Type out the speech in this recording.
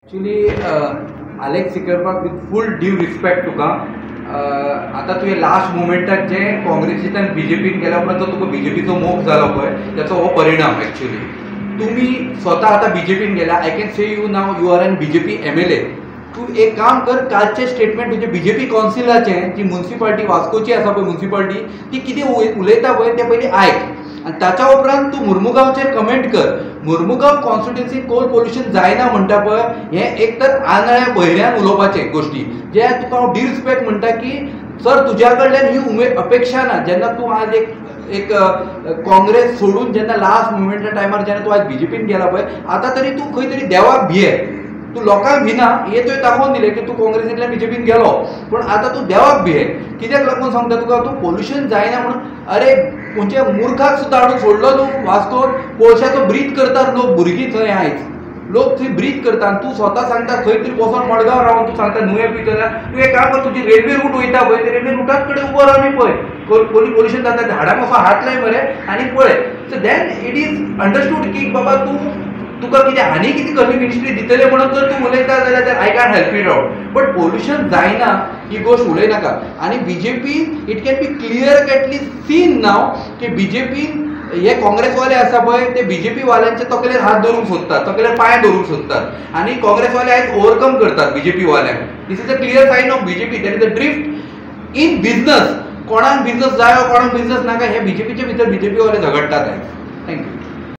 Actually Alex सिकेरपाक with full due respect तुका, आतां तुवें लास्ट मुमेंटाक जे काँग्रेसींतल्यान बीजेपीन गेल्या उपरांत जो तुका बीजेपीचो मोग जालो पळय त्याचो हो परिणाम. एक्चुली तुमी स्वता आतां बीजेपीन गेल्या, I can say you now you are an BJP MLA. तूं एक काम कर, कालचें स्टेटमेंट तुजें बीजेपी कावन्सिलाचें, जी मुन्सिपाल्टी वास्कोची आसा पळय मुन्सिपाल्टी, ती कितें उलयता पळय तें पयलीं आयक आनी ताच्या उपरांत तूं मुर्मुगांवचेर कमेंट कर. मुर्मुगांव कॉन्स्टिट्युएन्सी कोल पोल्युशन जायना म्हणटा पळय, हें एक तर आंधळ्या बहिऱ्यान उलोवपाचें गोश्टी, जे तुका हांव डिरिस्पेक्ट म्हणटा की सर तुज्या कडल्यान ही उमेद अपेक्षा ना. जेन्ना तूं आज एक एक काँग्रेस सोडून जेन्ना लास्ट मुमेंटा टायमार जेन्ना तूं आज बीजेपीन गेला पळय, आतां तरी तूं खंय तरी देवाक भिये, तूं लोकांक भिना हें तुवें दाखोवन दिलें की तूं काँग्रेसींतल्यान बीजेपीन गेलो, पूण आतां तूं देवाक भिये. कित्याक लागून सांगता तुका, तूं पोल्युशन जायना म्हणून अरे खंयच्या मुर्खाक सुद्दां हाडून सोडलो तूं वास्कोन. कोळशाचो ब्रीथ करतात लोक, भुरगीं थंय आयज लोक थंय ब्रीथ करता आनी तूं स्वता सांगता खंय तरी बसोन मडगांव रावन तूं सांगता नुवें पिता. तूं एक काम कर, तुजी रेल्वे रूट वयता पळय ते रेल्वे रुटाच कडेन उबो रावन पळय पोल्युशन जाता, झाडांक असो हात लाय मरे आनी पळय. So then it is understood की बाबा तूं तुका कितें आनी कितें कसली मिनिस्ट्री दितले म्हणून जर तूं उलयता जाल्यार I can't help it out. But pollution जायना ही गोश्ट उलयनाका. आनी BJP it can be clear cutly seen now की बीजेपीन हे काँग्रेसवाले आसा पळय ते बीजेपी वाल्यांच्या तकलेर हात दवरूंक सोदतात, तकलेर पांय दवरूंक सोदतात आनी काँग्रेसवाले आयज ओवरकम करतात BJP वाल्यांक. This is a clear sign of BJP. There is a drift in business. कोणाक बिझनस जाय कोणाक बिझनस नाका हे बीजेपीचे भितर बीजेपी वाले झगडटात आयज. Thank you.